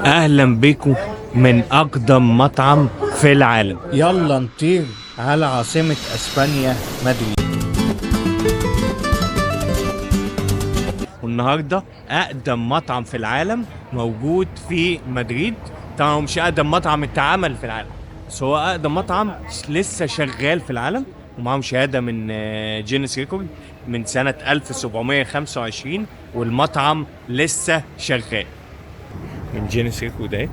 اهلا بكم من اقدم مطعم في العالم. يلا نطير على عاصمة اسبانيا مدريد. والنهارده اقدم مطعم في العالم موجود في مدريد. طبعا هو مش اقدم مطعم اتعمل في العالم، بس هو اقدم مطعم لسه شغال في العالم، ومعاهم شهادة من Guinness Record من سنة 1725، والمطعم لسه شغال. من Guinness Record اهي.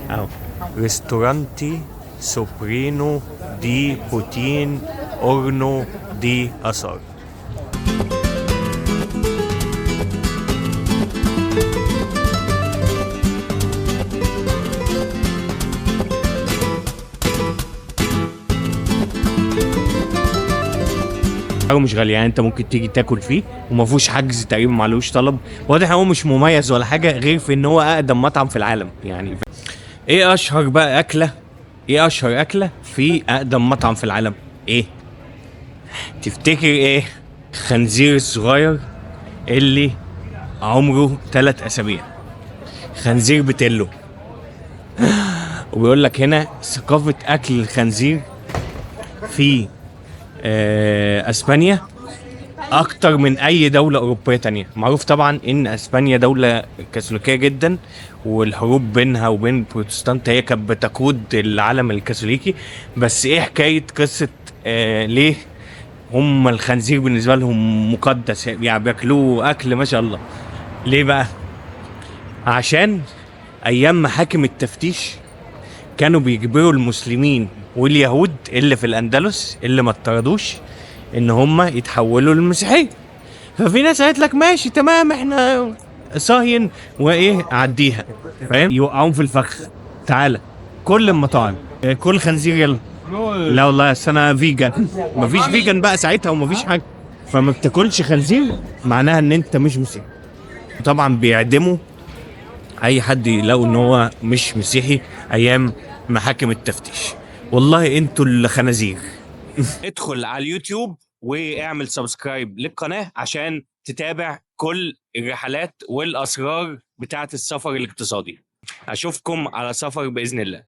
اهو Ristorante Sobrino de Botín Horno de Azahar. حاجة مش غالية، يعني انت ممكن تيجي تاكل فيه وما فيهوش حجز تقريبا، معلوش طلب. واضح هو مش مميز ولا حاجة غير في ان هو اقدم مطعم في العالم. يعني ايه اشهر بقى اكله؟ ايه اشهر اكله في اقدم مطعم في العالم؟ ايه تفتكر؟ ايه؟ خنزير الصغير اللي عمره 3 اسابيع، خنزير بتلو. وبيقول لك هنا ثقافة اكل الخنزير في اسبانيا اكتر من اي دولة اوروبية تانية. معروف طبعا ان اسبانيا دولة كاثوليكية جدا، والحروب بينها وبين البروتستانت هي كانت بتقود العالم الكاثوليكي. بس ايه حكاية قصة ليه هم الخنزير بالنسبة لهم مقدس، يعني بياكلوه اكل ما شاء الله؟ ليه بقى؟ عشان ايام محاكم التفتيش كانوا بيجبروا المسلمين واليهود اللي في الاندلس اللي ما اطردوش ان هم يتحولوا للمسيحية. ففي ناس قالت لك ماشي تمام احنا صهين وايه عديها، فاهم؟ يوقعون في الفخ. تعالى كل المطاعم كل خنزير يلا. لا والله اصل انا vegan. مفيش vegan بقى ساعتها ومفيش حاجة، فما بتاكلش خنزير معناها ان انت مش مسيحي. طبعا بيعدموا اي حد يلاقوا ان هو مش مسيحي ايام محاكم التفتيش. والله انتوا اللي خنازير. ادخل على اليوتيوب واعمل subscribe للقناة عشان تتابع كل الرحلات والاسرار بتاعة السفر الاقتصادي. اشوفكم على سفر باذن الله.